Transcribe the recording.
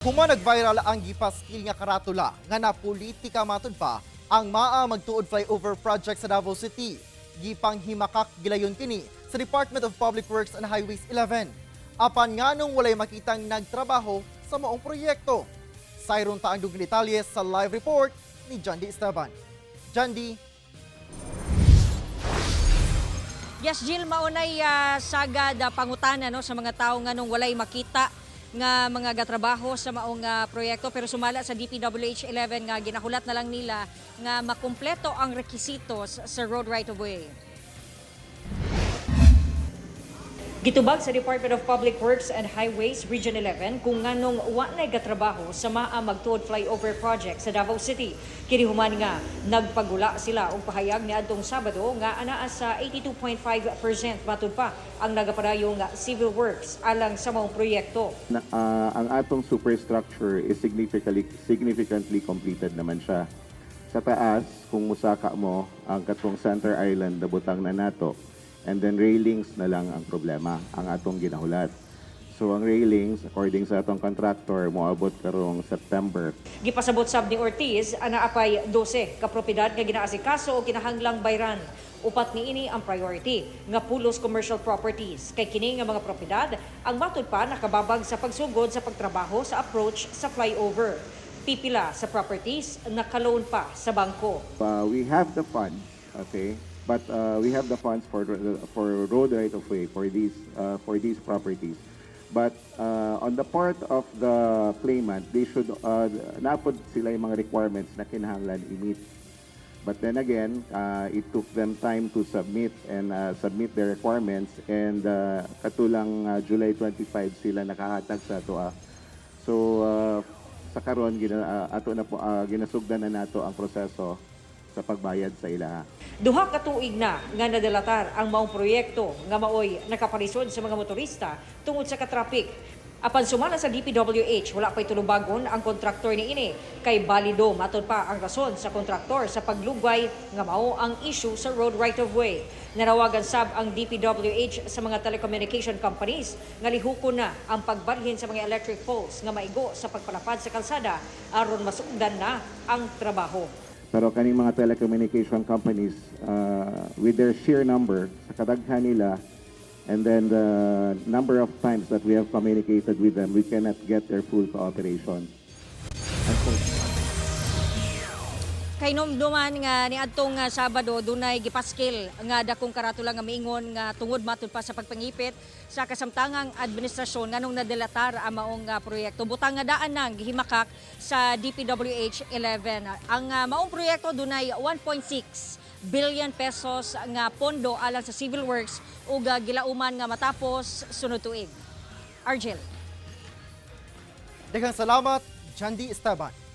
Human nag-viral ang gipaskil nga karatula nga napolitika matud pa ang Maa Magtuod Flyover Project sa Davao City. Gipanghimakak gilayon kini sa Department of Public Works and Highways 11. Apan nganong walay makitang nagtrabaho sa maong proyekto? Sayron ta ang dugong detalye sa live report ni Jandy Esteban. Jandy. Yes, Jill, maunay sagad pangutana, no, sa mga tao nganong walay makita nga mga gatrabaho sa maong proyekto, pero sumala sa DPWH 11 nga ginahulat na lang nila nga makumpleto ang rekisitos sa road right of way. Gitubag sa Department of Public Works and Highways Region 11 kung nganong wa nay gatrabaho sa Maa Magtuod Flyover Project sa Davao City. Kini human nga nagpagula sila og pahayag niadtong Sabado nga anaa sa 82.5% matud pa ang nagapadayong civil works alang sa maong proyekto. Na ang atong superstructure is significantly significantly completed naman siya. Sa taas, kung musaka mo, ang katong center island nabutang na nato. And then railings na lang ang problema, ang atong ginahulat. So ang railings, according sa atong contractor, moabot karong September. Gipasabot sab ni Ortiz ana apay 12 ka propiedad nga ginaasikaso o kinahanglang bayran. Upat niini ang priority nga pulos commercial properties kay kini nga mga propiedad ang matud pa nakababag sa pagsugod sa pagtrabaho sa approach sa flyover. Pipila sa properties nakaloan pa sa bangko. We have the funds, okay? But we have the funds for road right of way for these properties. But on the part of the claimant, they should napod sila yung mga requirements na kinahanglan i-meet. But then again, it took them time to submit and submit their requirements and katulang July 25 sila nakahatag sa ato. So sa karon ato na po ginasugdan na nato ang proseso sa pagbayad sa ilaha. Duha ka tuig na nga nadelatar ang maong proyekto nga maoy nakaparisod sa mga motorista tungod sa katraffic. Apan sumala sa DPWH, wala pa'y tulubagon ang kontraktor niini kay balido matud pa ang rason sa kontraktor sa paglugway nga mao ang issue sa road right of way. Nanawagan sab ang DPWH sa mga telecommunication companies nga lihukon na ang pagbalhin sa mga electric poles nga maigo sa pagpalapad sa kalsada aron masugdan na ang trabaho. Pero kaning mga telecommunication companies, with their sheer number, sa kadaghan nila, and then the number of times that we have communicated with them, we cannot get their full cooperation. Unfortunately. Kay numduman nga niadtong Sabado dunay gipaskil nga dakong karatula nga miingon nga tungod matud pa sa pagpangipit sa kasamtangang administrasyon nganong nadelatar ang maong proyekto. Butang nga daan nang gihimakak sa DPWH 11. Ang maong proyekto dunay 1.6 billion pesos nga pondo alang sa civil works ug gilauman nga matapos sunod tuig. Argel. Daghang salamat, Jandy Esteban.